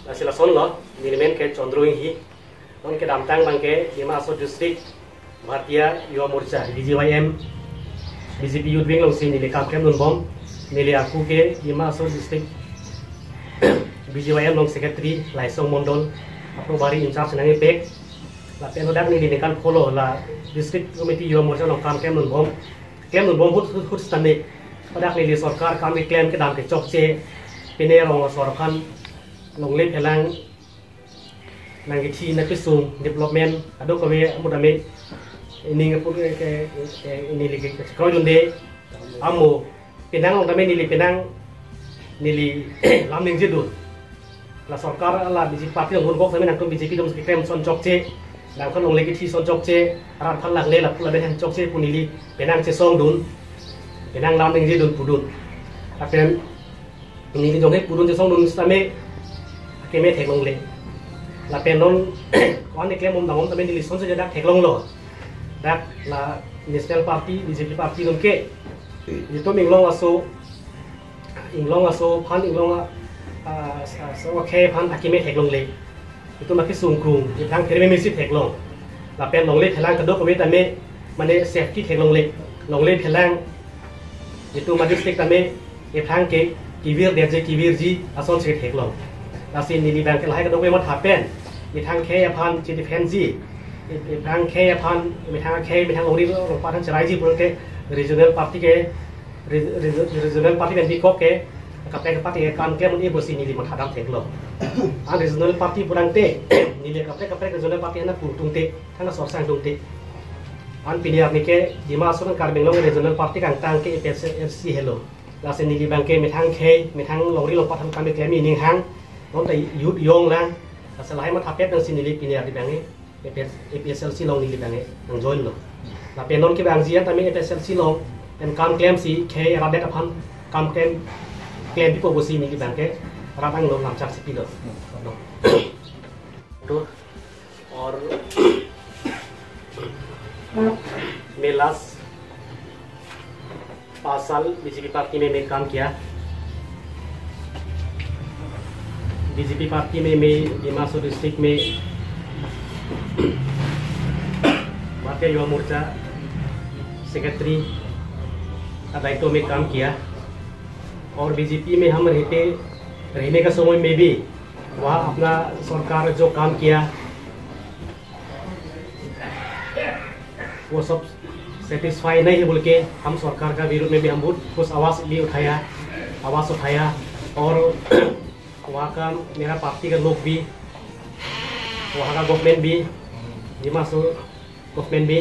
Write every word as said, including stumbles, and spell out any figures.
Lasi lasonlo, neli men ke Chandra Enghi. Non kedamtang abangke Dima Hasao District Bharatiya Yuva Morcha, B J Y M, B J P Youth Wing alongsi neli kam klemdunbom. Neli aku ke Dima Hasao District B J Y M along Secretary Laisong Mondol, aprobari in-charge nangkepek. Lapen hadak neli ningkan pholo la District Committee Yuva Morcha along kam klemdunbom. Klemdunbom ahut ahut ahut setame hadak neli sorkar kam keklem kedam ke chokche, pine rong asor aphan longle phelang nangkethi nangkesung development kadokave amut ame ining apor ke, ke, ke, neli ke, ke kroidunde amo penang along tame neli penang neli lam ningjedun. La sorkar la B J P party along gun kok tame nangtum B J P atum keklem ason chokche, nangkhan longle kethi ason chokche, rat aphan langle lapu lapen hang chokche pu neli penang chesongdun, penang lam ningjedun pudun. Lapen neli jonghe pudun chesongdun setame akeme theklongle. Lapen non ko-an keklem om dangom tame neli ason chojak theklonglo. Dak la National Party, B J P party atum ke itum inglong aso, inglong aso aphan, inglong a, a, so akhei aphan akeme theklongle. Itum akesung krung, iphrang phereme mesi theklong. Lapen longle phelang kadokave tame, mane safety theklongle. Longle phelang itum a-district tame iphrang ke kevirdetji kevirji asonsi theklong. Lasi neli abangke lahai kadokave matha pen, methang akhei aphan chedefendji, methang akhei aphan, methang akhei, methang longri longpat aphan cheraiji pulote regional party ke, re-, re-, regional party pen bikok ke kaprek party ke kam klem un-e pusi neli matha dam theklong. An regional party pulangte neli kaprek kaprek regional party aphan nangpu tungte, thang asor sang tungte. An pini arni ke Dima Hasao nang Karbi Anglong regional party kangtang ke A P H L C helo. Lasi neli abangke methang akhei, methang longri longpat aphan kam keklem ining hang, non ta youth yong lang. Lasi lahai matha pen nangsi neli pini arni abangke A P S, A P H L C along neli abangke nang join lo. Lapen non ke abang jian tame A P H L C along pen kam klemsi akhei arat det aphan kam klem, klem pipo pusi neli abangke rat angno lamchak si pilo. तो और मैं लास्ट पाँच साल BJP party में मैं काम किया। BJP party में मैं दिमासो डिस्ट्रिक्ट में भारतीय युवा मोर्चा सेक्रेटरी का दायित्व में काम किया। और बीजेपी में हम रहते, रहने का समय में भी वहाँ अपना सरकार जो काम किया, वो सब सेटिस्फाई नहीं है बोल के हम सरकार का विरोध में भी हम बहुत ठोस आवाज़ भी उठाया, आवाज़ उठाया। और वहाँ का मेरा पार्टी का लोग भी, वहाँ का गवर्नमेंट भी, दिमासो गवर्नमेंट भी